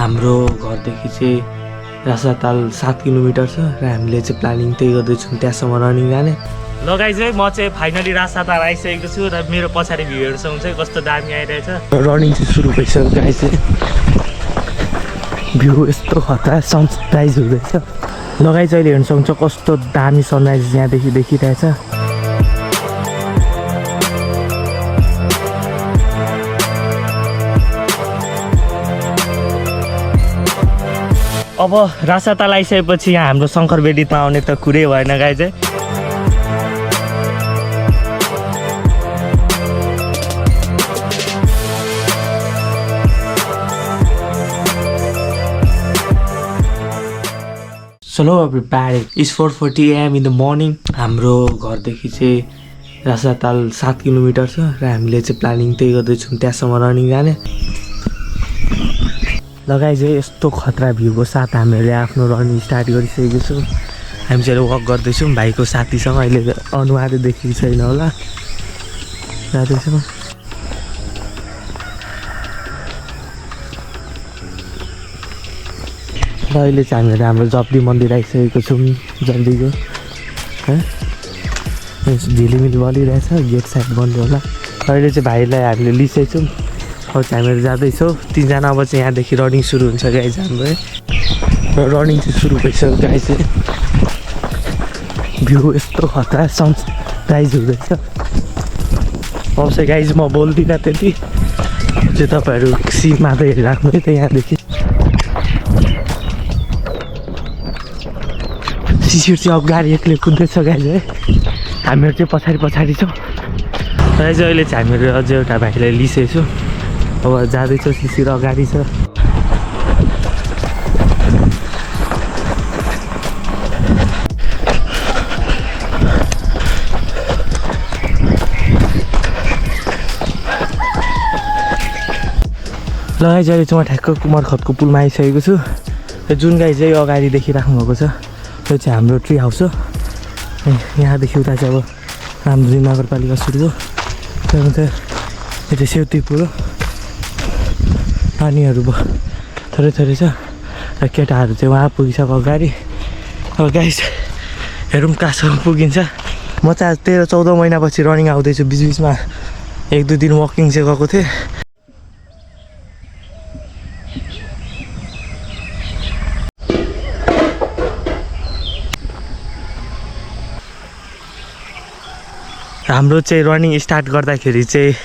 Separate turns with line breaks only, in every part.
हाम्रो घरदेखि चाहिँ रासाताल 7 किलोमिटर छ र हामीले चाहिँ प्लानिङ त्यही गर्दैछौँ त्यहाँसम्म रनिङ जाने। ल गाइज है म चाहिँ फाइनली रासाताल आइसकेको छु र मेरो पछाडि भ्यूहरूसँग चाहिँ कस्तो दामी आइरहेछ। रनिङ चाहिँ सुरु भइसक्यो गाइज चाहिँ भ्यू यस्तो खतरा सनराइज हुँदैछ। ल गाइज अहिले हेर्न सक्छ कस्तो दामी सनराइज यहाँदेखि देखिरहेछ। अब रासाताल आइसकेपछि यहाँ हाम्रो शङ्कर बेडीमा आउने त कुरै भएन गाइज है। चलो everybody, it's 4:40 AM in the morning। हाम्रो घरदेखि चाहिँ रासाताल 7 किलोमिटर छ र हामीले चाहिँ प्लानिङ त्यही गर्दैछौँ त्यहाँसम्म रनिङ जाने। लगाइ चाहिँ यस्तो खतरा भ्यूको साथ हामीले आफ्नो रनिङ स्टार्ट गरिसकेको छौँ। हामी चाहिँ वक गर्दैछौँ भाइको साथीसँग। अहिले अनुहार देखेको छैन होला, जाँदैछौँ। र अहिले चाहिँ हामीहरू हाम्रो जब्दी मन्दिर आइसकेको छौँ। जल्दीको है झिलिमिली बलिरहेछ, गेट साइड बन्द होला। अहिले चाहिँ भाइलाई हामीले लिइसकेको छौँ। अब चाहिँ हामीहरू जाँदैछौँ तिनजना। अब चाहिँ यहाँदेखि रनिङ सुरु हुन्छ गाइज हाम्रो है। रनिङ चाहिँ सुरु भइसक्यो गाइज चाहिँ भ्यू यस्तो खतरा सनराइज हुँदैछ। अब चाहिँ गाइज म बोल्दिनँ त्यति चाहिँ तपाईँहरू सिपमा त हेरिराख्नु है त। यहाँदेखि शिशिर चाहिँ अब गाडी एक्लै कुद्दैछ गाइज है। हामीहरू चाहिँ पछाडि छौँ। गाइज अहिले चाहिँ हामीहरू अझै एउटा भाइलाई लिइसकेको छौँ। अब जाँदैछौँ, शिशिर अगाडि छ। ल गाइज अहिले चाहिँ म ठ्याक्क कुमारखतको पुलमा आइसकेको छु। जुन गाई चाहिँ अगाडि देखिराख्नु भएको छ यो चाहिँ हाम्रो ट्री हाउस हो। यहाँदेखि उता चाहिँ अब रामधुरी नगरपालिका सुरु हो। त्यहाँदेखि चाहिँ यो चाहिँ सेउती पुल हो। पानीहरू थोरै थोरै छ र केटाहरू चाहिँ उहाँ पुगिसक्यो अगाडि। अब गाइस हेरौँ कहाँसम्म पुगिन्छ। म चाहिँ आज 13-14 महिनापछि रनिङ आउँदैछु। बिचबिचमा 1-2 दिन वकिङ चाहिँ गएको थिएँ। हाम्रो चाहिँ रनिङ स्टार्ट गर्दाखेरि चाहिँ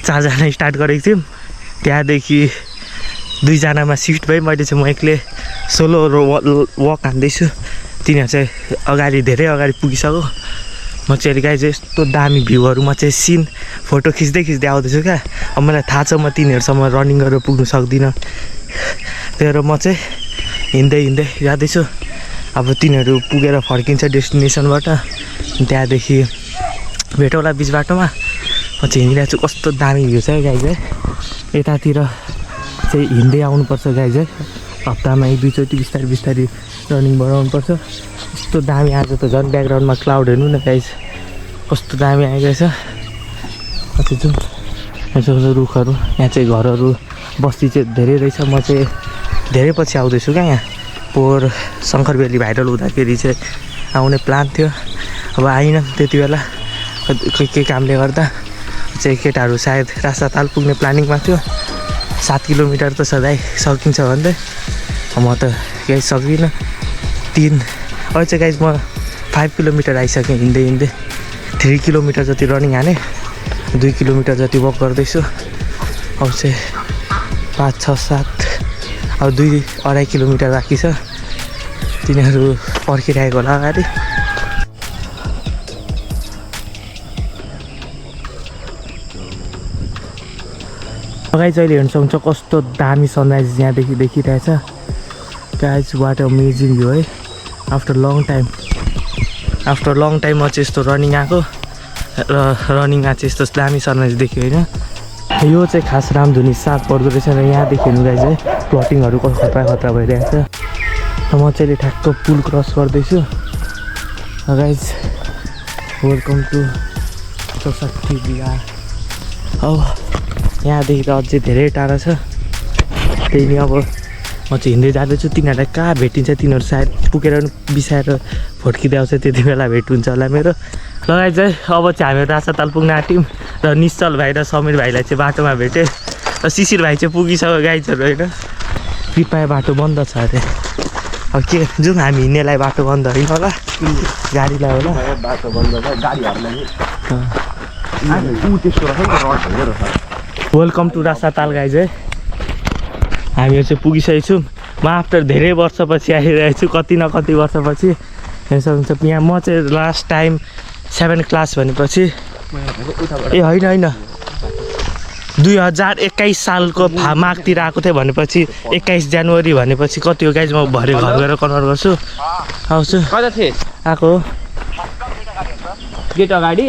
4 जना स्टार्ट गरेको थियौँ। त्यहाँदेखि 2 जनामा सिफ्ट भएँ। मैले चाहिँ म एक्लै सोलो वक हान्दैछु। तिनीहरू चाहिँ अगाडि धेरै अगाडि पुगिसक्यो। म चाहिँ अहिले गाई चाहिँ यस्तो दामी भ्यूहरूमा चाहिँ सिन फोटो खिच्दै आउँदैछु क्या। अब मलाई थाहा छ म तिनीहरूसम्म रनिङ गरेर पुग्नु सक्दिनँ। त्यही भएर म चाहिँ हिँड्दै जाँदैछु। अब तिनीहरू पुगेर फर्किन्छ डेस्टिनेसनबाट, त्यहाँदेखि भेटौँला बिच बाटोमा। म चाहिँ हिँडिरहेको छु। कस्तो दामी भ्यू छ है गाई चाहिँ। यतातिर चाहिँ हिँड्दै आउनुपर्छ गाई चाहिँ। हप्तामा 1-2 चोटि बिस्तारै रनिङ बढाउनुपर्छ। यस्तो दामी आज त झन् ब्याकग्राउन्डमा क्लाउड हेर्नु न गाई कस्तो दामी आइरहेछ। अझै जुन यसो रुखहरू, यहाँ चाहिँ घरहरू, बस्ती चाहिँ धेरै रहेछ। म चाहिँ धेरै पछि आउँदैछु क्या। यहाँ पोहोर शङ्कर बेली भाइरल हुँदाखेरि चाहिँ आउने प्लान थियो। अब आइन त्यति बेला के कामले गर्दा चाहिँ केटाहरू सायद रासाताल पुग्ने प्लानिङमा थियो। 7 किलोमिटर त सधैँ सकिन्छ भन्दै म त केही सक्दिनँ। 3 अहिले चाहिँ गाइज म 5 किलोमिटर आइसकेँ हिँड्दै 3 किलोमिटर जति रनिङ हाने, 2 किलोमिटर जति वक गर्दैछु। अब चाहिँ 5, 6, 7 अब 2-2.5 किलोमिटर बाँकी छ। तिनीहरू पर्खिरहेको होला अगाडि। गाइज अहिले हेर्न सक्छ कस्तो दामी सनराइज यहाँदेखि देखिरहेछ। गाइज वाट अमेजिङ भ्यू है। आफ्टर लङ टाइम म चाहिँ यस्तो रनिङ आएको र रनिङमा चाहिँ यस्तो दामी सनराइज देख्यो होइन। यो चाहिँ खास रामधुनी 7 पर्दो रहेछ र यहाँदेखि हेर्नु गाइज है प्लटिङहरू कस्तो खतरा भइरहेछ। र म चाहिँ ठ्याक्क पुल क्रस गर्दैछु। Guys welcome to 64 Bihar. अब यहाँदेखि त अझै धेरै टाढा छ। त्यही नि अब म चाहिँ हिँड्दै जाँदैछु तिनीहरूलाई कहाँ भेटिन्छ तिनीहरू सायद पुगेर बिसाएर फड्किँदै आउँछ त्यति बेला भेट हुन्छ होला मेरो लगाइ चाहिँ अब चाहिँ हामीहरू रासाताल पुग्न आँट्यौँ र निश्चल भाइ र समीर भाइलाई चाहिँ बाटोमा भेटेँ र शिशिर भाइ चाहिँ पुगिसक्यो गाइजहरू होइन कृपया बाटो बन्द छ अरे अब के जाउँ हामी हिँड्नेलाई बाटो बन्द होइन होला गाडीलाई होला
बाटो बन्द छ गाडीहरूलाई
वेलकम टु रासाताल गाइज है हामीहरू चाहिँ पुगिसकेको छौँ म आफ्टर धेरै वर्षपछि आइरहेको छु कति न कति वर्षपछि हेर्न सक्नुहुन्छ यहाँ म चाहिँ लास्ट टाइम 7 क्लास भनेपछि ए होइन 2021 सालको माघतिर आएको थिएँ भनेपछि 21 जनवरी भनेपछि कति हो गाइज म भरे घर गएर कन्भर्ट गर्छु आउँछु
कता थिए
आएको
गेट अगाडि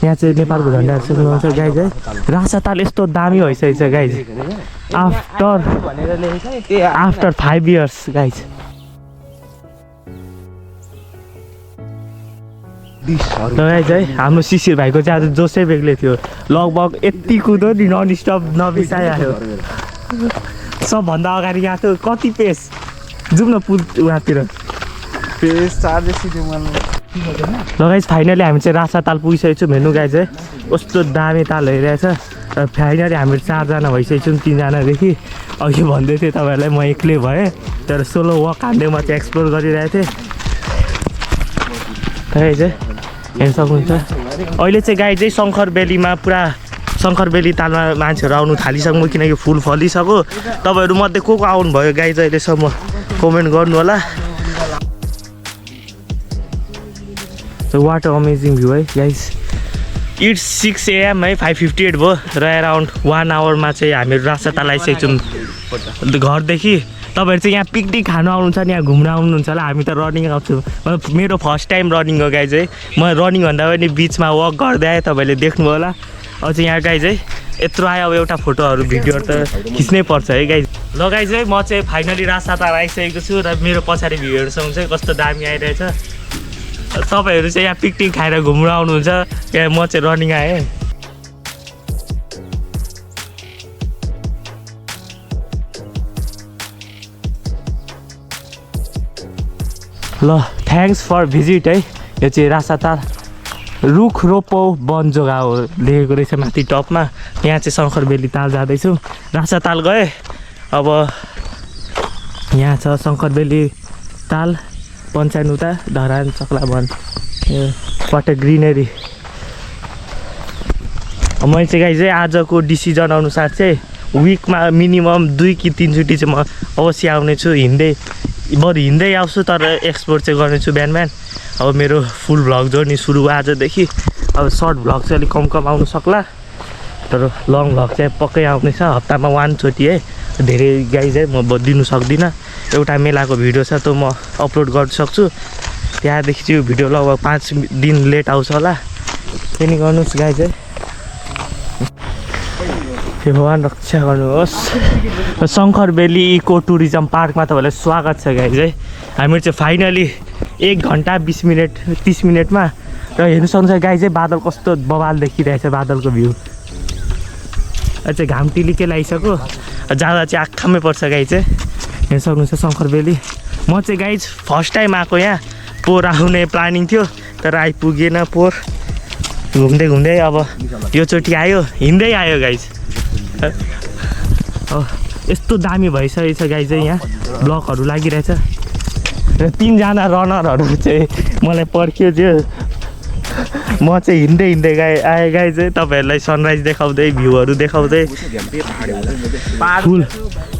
यहाँ चाहिँ नेपालको झन्डाहरू सुन्नुहुन्छ गाइज है रासाताल यस्तो दामी भइसकेको छ guys after 5 years guys guys है हाम्रो शिशिर भाइको चाहिँ आज जोसै बेग्लै थियो लगभग यति कुदो नि नन स्टप नबिसाइआयो सबभन्दा अगाडि यहाँ थियो कति पेस जाउँ न पुल उहाँतिर
पेस चार्जेस
गाइज फाइनली हामी चाहिँ रासाताल पुगिसकेको छौँ हेर्नु गाइज है कस्तो दामी ताल भइरहेछ र फाइनली हामीहरू 4 जना भइसकेको छौँ 3 जनादेखि अघि भन्दै थिएँ तपाईँहरूलाई म एक्लै भएँ तर सोलो वक हान्दै म चाहिँ एक्सप्लोर गरिरहेको थिएँ गाइज है हेर्न सक्नुहुन्छ अहिले चाहिँ गाई चाहिँ शङ्कर बेलीमा पुरा शङ्कर बेली तालमा मान्छेहरू आउनु थालिसक्नु किनकि फुल फलिसक्यो तपाईँहरू मध्ये को आउनुभयो गाई चाहिँ अहिलेसम्म कमेन्ट गर्नु होला वाटर अमेजिङ भ्यू है गाइज इट्स 6 AM है 5:58 भयो र एराउन्ड 1 आवरमा चाहिँ हामीहरू रासाताल आइसकेको छौँ घरदेखि तपाईँहरू चाहिँ यहाँ पिकनिक खानु आउनुहुन्छ नि यहाँ घुम्न आउनुहुन्छ होला हामी त रनिङ आउँछौँ मेरो फर्स्ट टाइम रनिङ हो गाइज है म रनिङ भन्दा पनि बिचमा वक गर्दै आएँ तपाईँले देख्नुभयो होला अझ यहाँ गाइज है यत्रो आयो अब एउटा फोटोहरू भिडियोहरू त खिच्नै पर्छ है गाइज ल गाइज है म चाहिँ फाइनली रासाताल आइसकेको छु र मेरो पछाडि भ्यूहरू चाहिँ कस्तो दामी आइरहेछ तपाईँहरू चाहिँ यहाँ पिकनिक खाएर घुम्न आउनुहुन्छ यहाँ म चाहिँ रनिङ आएँ ल थ्याङ्क्स फर भिजिट है यो चाहिँ रासाताल रुख रोपौ वन जोगाऊ लेखेको रहेछ माथि टपमा यहाँ चाहिँ शङ्कर बेली ताल जाँदैछु रासाताल गएँ अब यहाँ छ शङ्कर बेली ताल पञ्चानुता धरान चक्ला वन वाट ग्रिनेरी मैले चाहिँ गाई चाहिँ आजको डिसिजन अनुसार चाहिँ विकमा मिनिमम 2 कि 3 चोटि चाहिँ म अवश्य आउनेछु हिँड्दै बरु हिँड्दै आउँछु तर एक्सप्लोर चाहिँ गर्नेछु बिहान बिहान अब मेरो फुल भ्लग जर्नी सुरु भयो आजदेखि अब सर्ट भ्लग चाहिँ अलिक कम आउनु सक्ला तर लङ भ्लग चाहिँ पक्कै आउनेछ हप्तामा 1 चोटि है धेरै गाई चाहिँ म दिनु सक्दिनँ एउटा मेलाको भिडियो छ त म अपलोड गर्न सक्छु त्यहाँदेखि चाहिँ यो भिडियो लगभग 5 दिन लेट आउँछ होला त्यही नि गर्नुहोस् गाई चाहिँ हे भगवान् रक्षा गर्नुहोस् शङ्कर बेली इको टुरिज्म पार्कमा तपाईँलाई स्वागत छ गाइज है हामीहरू चाहिँ फाइनली 1 घन्टा 20 मिनट 30 मिनटमा र हेर्नु सक्नुहुन्छ गाई चाहिँ बादल कस्तो बवाल देखिरहेछ बादलको भ्यू चाहिँ घाम टिलिकै लगाइसक्यो जाँदा चाहिँ आँखामै पर्छ गाई चाहिँ हेर्नु सक्नुहुन्छ शङ्कर बेली म चाहिँ गाइज फर्स्ट टाइम आएको यहाँ पोहोर आउने प्लानिङ थियो तर आइपुगेन पोहोर घुम्दै घुम्दै अब यो चोटि आयो हिँड्दै आयो गाइज यस्तो दामी भइसकेको छ गाई चाहिँ यहाँ ब्लकहरू लागिरहेछ र 3 जना रनरहरू चाहिँ मलाई पर्ख्यो थियो म चाहिँ हिँड्दै आएँ गाई चाहिँ तपाईँहरूलाई सनराइज देखाउँदै भ्यूहरू देखाउँदै फुल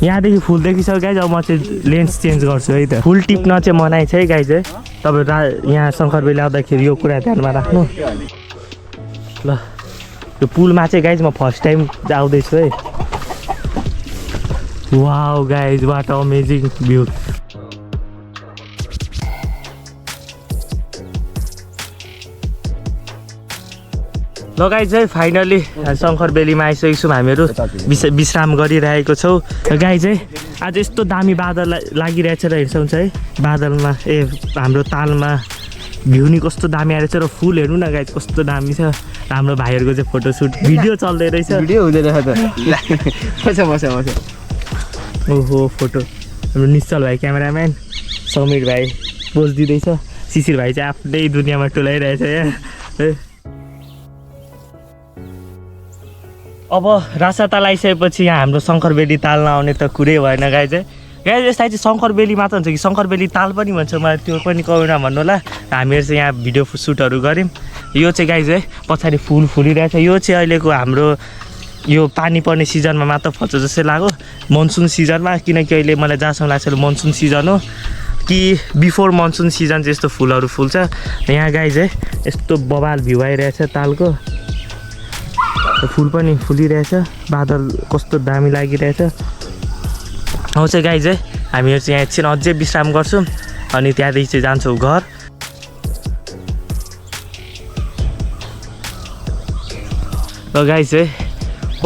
यहाँदेखि फुल देखिसक्यो गाई अब म चाहिँ लेन्स चेन्ज गर्छु है त फुल टिप्न चाहिँ मनाइ छ है गाई चाहिँ तपाईँहरू यहाँ शङ्कर बेली आउँदाखेरि यो कुरा ध्यानमा राख्नु ल यो पुलमा चाहिँ गाइज म फर्स्ट टाइम आउँदैछु है wow guys what amazing view ल गाइज चाहिँ फाइनली शङ्कर बेलीमा आइसकेको छौँ हामीहरू विश्राम गरिरहेको छौँ र गाई चाहिँ आज यस्तो दामी बादल लागिरहेछ र हेर्छौँ है बादलमा हाम्रो तालमा भ्यू नि कस्तो दामी आइरहेछ र फुल हेर्नु न गाइज कस्तो दामी छ हाम्रो भाइहरूको चाहिँ फोटोसुट भिडियो चल्दै रहेछ
भिडियो हुँदैन त
ओहो फोटो हाम्रो निश्चल भाइ क्यामेराम्यान, समीर भाइ पोज दिँदैछ, शिशिर भाइ चाहिँ आफ्नै दुनियाँमा टोलाइरहेछ यहाँ। अब रासाताल आइसकेपछि यहाँ हाम्रो शङ्करबेली ताल नआउने त कुरै भएन गाई चाहिँ। गाई यसलाई चाहिँ शङ्करबेली मात्र हुन्छ कि शङ्करबेली ताल पनि भन्छ, मलाई त्यो पनि कमेन्टमा भन्नु होला। हामीहरू चाहिँ यहाँ भिडियो सुटहरू गऱ्यौँ। यो चाहिँ गाई चाहिँ पछाडि फुल फुलिरहेछ। यो चाहिँ अहिलेको हाम्रो यो पानी पर्ने सिजनमा मात्र फल्छ जस्तै लाग्यो, मनसुन सिजनमा। किनकि अहिले मलाई जहाँसम्म लाग्छ मनसुन सिजन हो कि बिफोर मनसुन सिजन चाहिँ यस्तो फुलहरू फुल्छ। यहाँ गाई चाहिँ यस्तो बबाल भ्यू आइरहेछ तालको, फुल पनि फुलिरहेछ, बादल कस्तो दामी लागिरहेछ। अब चाहिँ गाई चाहिँ हामीहरू चाहिँ यहाँ एकछिन अझै विश्राम गर्छौँ अनि त्यहाँदेखि चाहिँ जान्छौँ घर। र गाई चाहिँ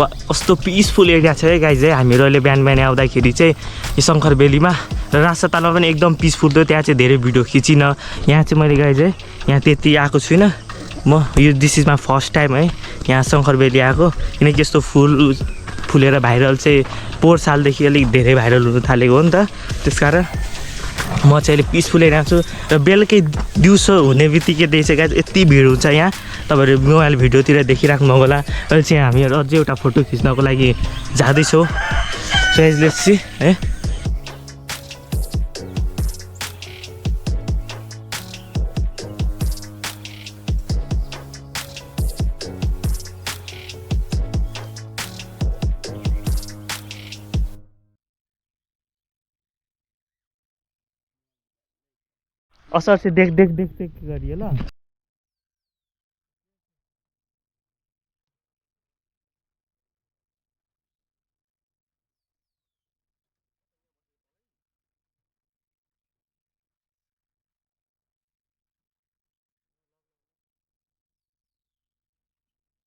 कस्तो पिसफुल एरिया छ है गाई चाहिँ। हामीहरू अहिले बिहान बिहान आउँदाखेरि चाहिँ यो शङ्करबेलीमा र रासातालमा पनि एकदम पिसफुल थियो। त्यहाँ चाहिँ धेरै भिडियो खिचिनँ। यहाँ चाहिँ मैले गाई चाहिँ यहाँ त्यति आएको छुइनँ म, यो this is my first time है यहाँ शङ्करबेली आएको। किनकि यस्तो फुलेर भाइरल चाहिँ पोहोर सालदेखि अलिक धेरै भाइरल हुनु थालेको हो नि त, त्यसकारण म चाहिँ अहिले पिसफुल एरिया छु। र बेलुकै दिउँसो हुने बित्तिकै चाहिँ गाई यति भिड हुन्छ यहाँ, तपाईँहरू मोबाइल भिडियोतिर देखिराख्नु होला। अहिले चाहिँ हामीहरू अझै एउटा फोटो खिच्नको लागि जाँदैछौँ। सो लेट्स सी है। असर चाहिँ देख गरियो ल।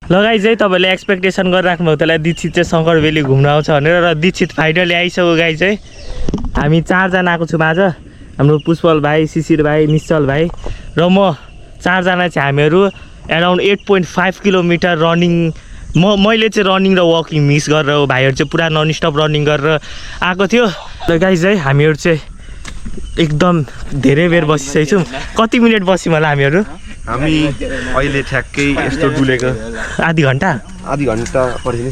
लगाइ चाहिँ तपाईँले एक्सपेक्टेसन गरिराख्नु भएको त्यसलाई दीक्षित चाहिँ शङ्करबेली घुम्न आउँछ भनेर। र दीक्षित फाइनली आइसक्यो गाई चाहिँ। हामी 4 जना आएको छौँ आज, हाम्रो पुष्पल भाइ, शिशिर भाइ, निश्चल भाइ र म। 4 जना चाहिँ हामीहरू एराउन्ड 8.5 किलोमिटर रनिङ, मैले चाहिँ रनिङ र वकिङ मिक्स गरेर, भाइहरू चाहिँ पुरा नन स्टप रनिङ गरेर आएको थियो। र गाई चाहिँ हामीहरू चाहिँ एकदम धेरै बेर बसिसकेको छौँ। कति मिनट बस्यौँ होला हामीहरू?
हामी अहिले ठ्याक्कै यस्तो डुलेको
आधी घन्टा
पर्छ नि,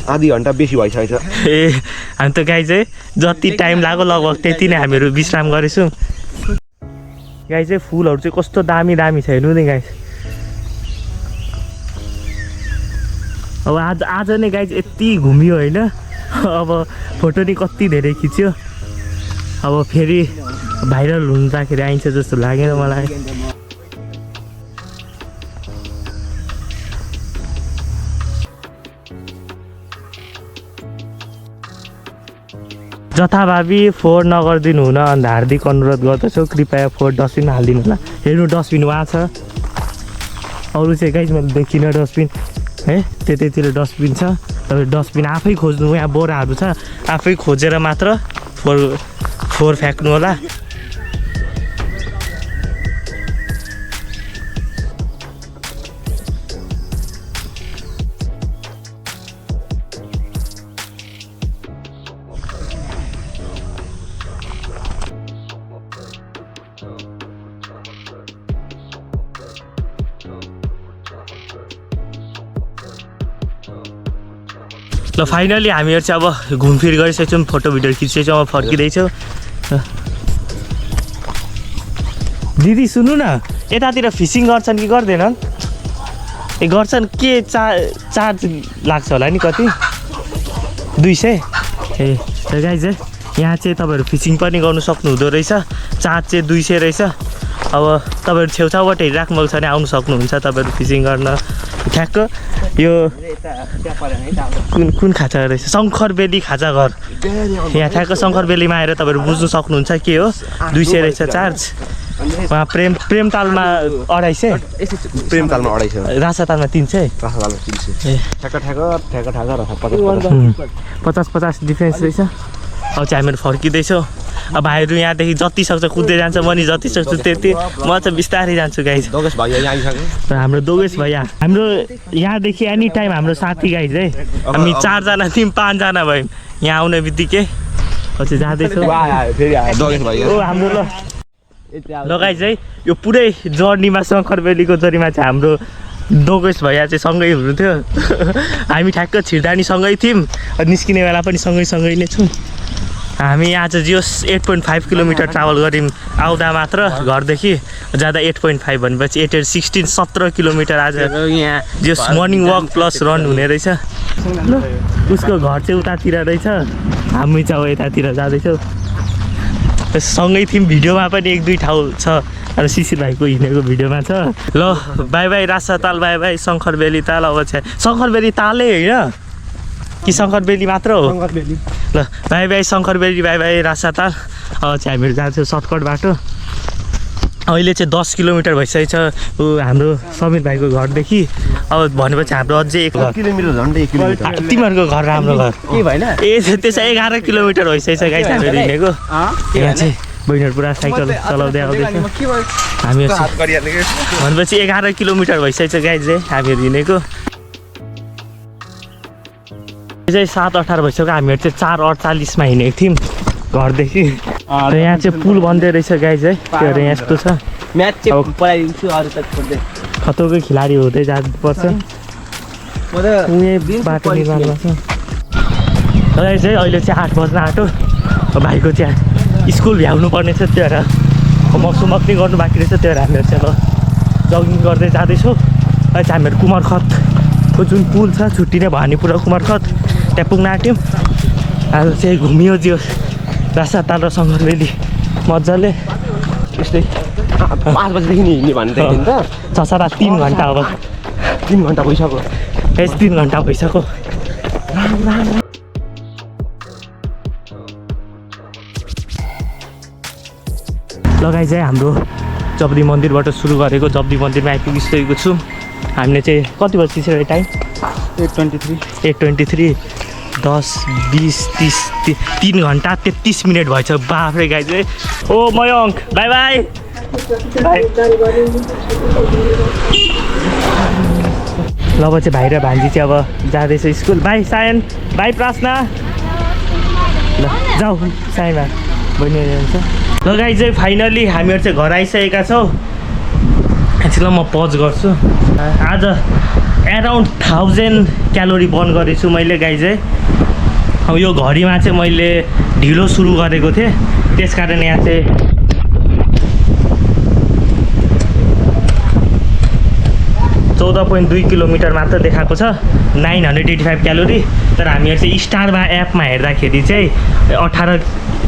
आधी घन्टा बेसी भइसकेको छ।
ए हामी त गाई चाहिँ जति टाइम लाग्यो लगभग त्यति नै हामीहरू विश्राम गरेछौँ। गाई चाहिँ फुलहरू चाहिँ कस्तो दामी दामी छ हेर्नु नि गाई। अब आज नै गाई चाहिँ यति घुमियो होइन, अब फोटो नि कति धेरै खिच्यो। अब फेरि भाइरल हुँदाखेरि आइन्छ जस्तो लागेन मलाई। जथाभावी फोहोर नगरिदिनु हुन हार्दिक अनुरोध गर्दछु। कृपया फोहोर डस्टबिन हालिदिनु होला। हेर्नु डस्टबिन वहाँ छ, अरू चाहिँ गाइज मैले देखिनँ डस्टबिन है। त्यतैतिर डस्टबिन छ, तपाईँ डस्टबिन आफै खोज्नु। यहाँ बोराहरू छ, आफै खोजेर मात्र फोहोर फ्याँक्नु होला। ल फाइनली हामीहरू चाहिँ अब घुमफिर गरिसकेको छौँ, फोटो भिडियो खिचिसकेको छौँ, अब फर्किँदैछौँ। दिदी सुन्नु न, यतातिर फिसिङ गर्छन् कि गर्दैनन्? ए गर्छन्। के चार्ज लाग्छ होला नि, कति? 200? ए गाइज चाहिँ यहाँ चाहिँ तपाईँहरू फिसिङ पनि गर्नु सक्नुहुँदो रहेछ। चार्ज चाहिँ 200 रहेछ। अब तपाईँहरू छेउछाउबाट हेरिराख्नुभएको छ भने आउनु सक्नुहुन्छ तपाईँहरू फिसिङ गर्न। ठ्याक्क यो कुन खाचा रहेछ? शङ्करबेली खाजा घर। यहाँ ठ्याक्क शङ्करबेलीमा आएर तपाईँहरू बुझ्नु सक्नुहुन्छ के हो। 200 रहेछ चार्ज। वहाँ प्रेमतालमा 250,
प्रेमतालमा 250,
रासातालमा 300,
रासातालमा 300। ठ्याक्क
50 डिफ्रेन्स रहेछ। अब चाहिँ हामीहरू फर्किँदैछौँ। अब भाइहरू यहाँदेखि जति सक्छ कुद्दै जान्छ म नि जति सक्छु त्यति म चाहिँ बिस्तारै जान्छु गाइज
दोगेश भैया यहाँ आइसक्यो
र हाम्रो दोगेश भैया हाम्रो यहाँदेखि एनी टाइम हाम्रो साथी गाइज है हामी 4 जना थियौँ 5 जना भयौँ यहाँ आउने बित्तिकै पछि जाँदैछौँ
दोगेश भैया
ओ हाम्रो ल गाइज है यो पुरै जर्नीमा शङ्कर बेलीको जर्नीमा चाहिँ हाम्रो दोगेश भैया चाहिँ सँगै हुनुहुन्थ्यो हामी ठ्याक्क छिर्दानी सँगै थियौँ निस्किने बेला पनि सँगै नै छौँ हामी आज जियोस् 8.5 किलोमिटर ट्राभल गऱ्यौँ आउँदा मात्र घरदेखि जाँदा 8.5 भनेपछि 8 16 17 किलोमिटर आज यहाँ जियोस् मर्निङ वक प्लस रन हुने रहेछ ल उसको घर चाहिँ उतातिर रहेछ हामी चाहिँ यतातिर जाँदैछौँ सँगै थियौँ भिडियोमा पनि 1-2 ठाउँ छ अब शिशिर भाइको हिँडेको भिडियोमा छ ल बाई बाई रासा ताल बाई बाई शङ्कर बेली ताल अब चाहिँ शङ्कर बेली तालै होइन कि शङ्कर बेली मात्र हो ल बाई बाई शङ्कर बेली बाई बाई रासा ताल अब चाहिँ हामीहरू जान्छौँ सर्टकट बाटो अहिले चाहिँ 10 किलोमिटर भइसकेको छ ऊ हाम्रो समीर भाइको घरदेखि अब भनेपछि हाम्रो अझै 1
किलोमिटर झन्डै 1 किलोमिटर
तिमीहरूको घर राम्रो घर
के भएन
ए त्यसो 11 किलोमिटर भइसकेको छ गाइस हामीहरू हिँडेको यहाँ चाहिँ बहिनीहरू पुरा साइकल चलाउँदै आउँदैछ हामीहरू भनेपछि 11 किलोमिटर भइसकेको छ गाइस चाहिँ हामीहरू हिँडेको चाहिँ 7:18 भइसक्यो हामीहरू चाहिँ 4:48 मा हिँडेको थियौँ घरदेखि र यहाँ चाहिँ पुल बन्दै रहेछ गाइस है त्योहरू यहाँ यस्तो छ
म्याच चाहिँ पढाइदिन्छु अरू त छोड्दै
खतोकै खेलाडी हुँदै जानुपर्छ
म त
उयो बाटो निर्माणमा छ र चाहिँ अहिले चाहिँ 8 बज्न आँटो भाइको चाहिँ स्कुल भ्याउनु पर्ने छ त्यो भएर होमवर्क नै गर्नु बाँकी रहेछ त्यो भएर हामीहरू चाहिँ अब जगिङ गर्दै जाँदैछौँ अहिले चाहिँ हामीहरू कुमारखतको जुन पुल छ छुट्टी नै भयो भने पुरा कुमारखत त्यहाँ पुग्न आँट्यौँ आज चाहिँ घुमियो जियो रासा ताल र शङ्कर बेली मजाले
यस्तै 5 बजेदेखि हिँड्ने भन्दै थिएँ नि त
3 घन्टा अब
3 घन्टा भइसक्यो
यस 3 घन्टा भइसक्यो लगाइ चाहिँ हाम्रो जब्दी मन्दिरबाट सुरु गरेको जब्दी मन्दिरमा आइपुगिसकेको छु हामीले चाहिँ कति बजी छ टाइम 8:23 10 20 30 3 घन्टा 33 मिनट भएछ बाफ्रे गाई चाहिँ ओ मयङ्क बाई बाई ल अब चाहिँ भाइ र भान्जी चाहिँ अब जाँदैछ स्कुल बाई सायन बाई प्रार्थना ल जाऊ सायमा बहिनी जान्छ ल गाई चाहिँ फाइनल्ली हामीहरू चाहिँ घर आइसकेका छौँ एकछिन म पज गर्छु आज एराउन्ड 1000 क्यालोरी बर्न गरेको छु मैले गाई चाहिँ अब यो घडीमा चाहिँ मैले ढिलो सुरु गरेको थिएँ त्यस कारण यहाँ चाहिँ 14.2 किलोमिटर मात्र देखाएको छ 985 क्यालोरी तर हामीहरू चाहिँ स्टारमा एपमा हेर्दाखेरि चाहिँ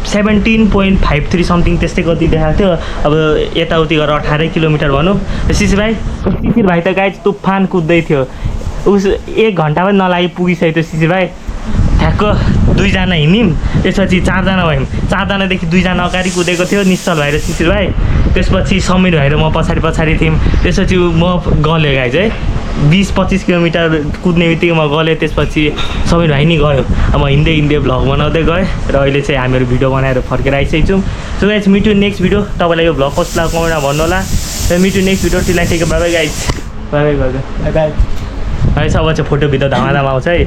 17.53 समथिङ त्यस्तै कति देखाएको थियो अब यताउति गरेर 18 किलोमिटर भनौँ शिशिर भाइ त गाई तुफान कुद्दै थियो उस 1 घन्टा पनि नलागि पुगिसकेको थियो शिशिर भाइ ठ्याक्क 2 जना हिँड्यौँ त्यसपछि 4 जना भयौँ 4 जनादेखि 2 जना अगाडि कुदेको थियो निश्चल भाइ र शिशिर भाइ त्यसपछि समीर भाइ र म पछाडि थियौँ त्यसपछि म गलेँ गाई चाहिँ 20-25 किलोमिटर कुद्ने बित्तिकै म गलेँ त्यसपछि समीर भाइ नि गयो अब म हिँड्दै भ्लग बनाउँदै गएँ र अहिले चाहिँ हामीहरू भिडियो बनाएर फर्केर आइसकेको छौँ सो गाइज मिटु नेक्स्ट भिडियो तपाईँलाई यो भ्लग कस्तो लाग्यो कमेन्टमा भन्नु होला र meet you next video till take bye bye guys bye bye गर्दै बाई बाई है अब चाहिँ फोटो भिडियो धमाधम आउँछ है